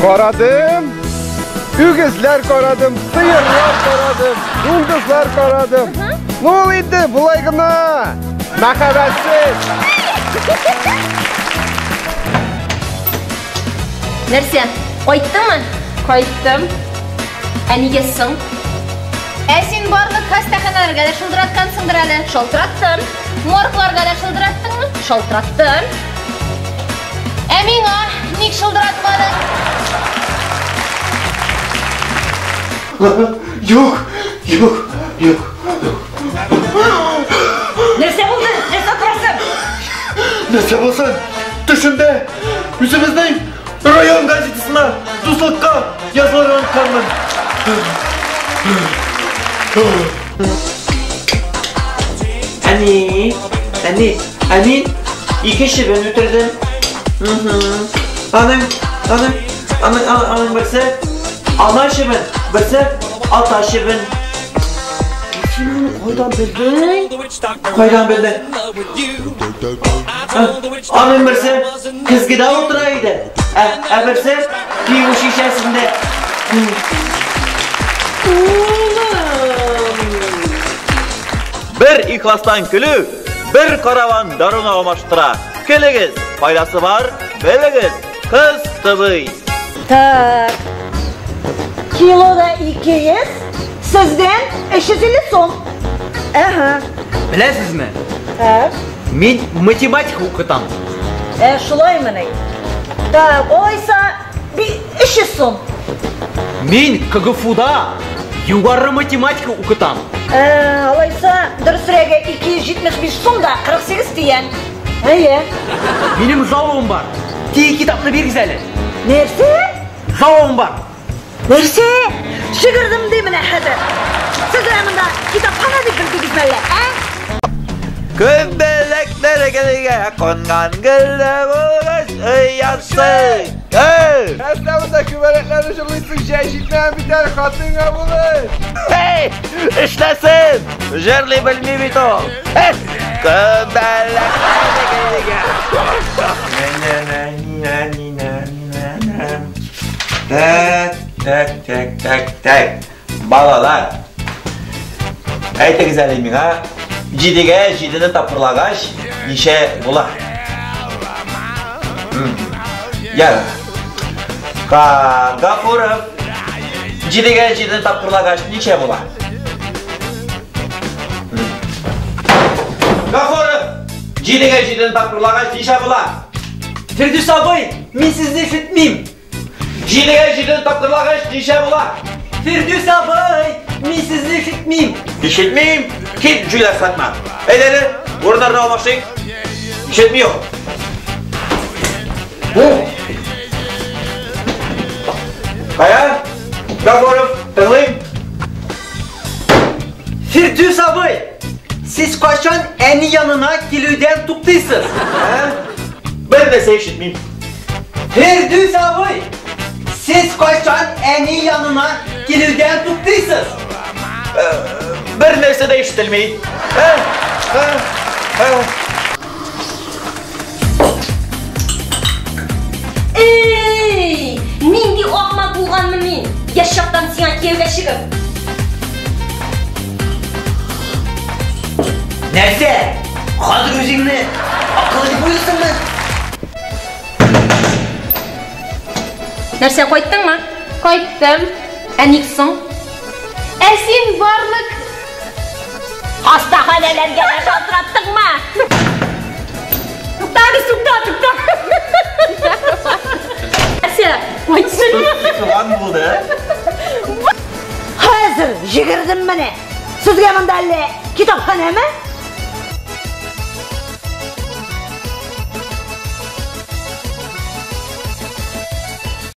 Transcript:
Карадым. Үгезләр карадым, сыерлар карадым, дуңгызлар карадым. Ну, ул инде болай гына. Мәхәббәтсез. Нәрсә, кайттыңмы? Кайттым. Ә нигә соң? Ә син барлык хастаханәләргә дә шылтыраткансыңдыр әле. Шалтыраттым. Моргларга да шылтыраттыңмы? Шалтыраттым. Ә миңа ник шылтыратмадың? Юк, юк, юк. Нәрсә булды? Нәрсә торасың? Нәрсә булсын? Төшемдә үзебезнең район газетасына дуслыкка язылырга онытканмын. Әни, әни, әни, ике чебен үтердем. Аның, аның, аның, аның, аның берсе ана чебен, берсе ата чебен. Син аны кайдан белдең? Кайдан белдең? Аның берсе көзгедә утыра иде. Ә берсе кию шешәсендә. Улым! Бер ихластан көлү, бер караван даруны алмаштыра. Көлегез, файдасы бар, белегез, кыз тыбый. Так. Килода 200, сездән 350 сум. Әһә. Беләсезме? Ә? Мин математика укытам. Ә, шулаймыни? Так, алайса 300 сум. Мин КГФУда югары математика укытам. Ә, алайса, дөресрәге 275 сум да 48 тиен. Әйе. Минем залогым бар. Тик китапны бирегез әле. Нәрсә? Залогым бар. Нәрсә? Чыгырдым ди менә хәзер. Сез менә монда китапханә дип белдегезме әллә, ә? Күбәләкләр гөлгә кунган гөлле булгач оясы. Гөл! Нәрсә монда күбәләкләрне җырлыйсың, җәй җитмәгән бит әле, хатынга булыр. Эй, эшләсен! Җырлый белми бит ул. Эй, Күбәләкләр гөлгә. Так, так, так, так, так. Балалар. Әйтегез әле миңа, җидегә җидене тапкырлагач, ничә була? Ярар. Гафуров. Җидегә җидене тапкырлагач, ничә була? Гафуров! Җидегә җидене тапкырлагач, ничә була? Фирдүс абый, мин сезне ишетмим. Җидегә җидене тапкырлагач, ничә була? Фирдүс абый, мин сезне ишетмим. Ишетмим. Кит, җүләр сатма. Әйдә әле, урыннарны алмашыйк. Ишетми ул. Кая? Гафуров, тыңлыйм. Фирдүс абый, сез кайчан әни янына килүдән туктыйсыз? Ә? Бер нәрсә ишетмим. Фирдүс абый, сез кайчан әни янына килүдән туктыйсыз? Бер нәрсә дә ишетелми. Ә? Ә? Ә? Эй, нинди ахмак булганмын мин. Яшь чактан сиңа кияүгә чыгып. Нәрсә? Хәзер үзеңне акыллы дип уйлыйсыңмы? Нәрсә, кайттыңмы? Кайттым. Ә ник соң? Ә син барлык хастаханәләргә дә шалтыраттыңмы? Туктагыз, тукта, тукта. Нәрсә, кайттыңмы? Туган булды. Хәзер җигердем менә. Сезгә монда әллә китапханәме?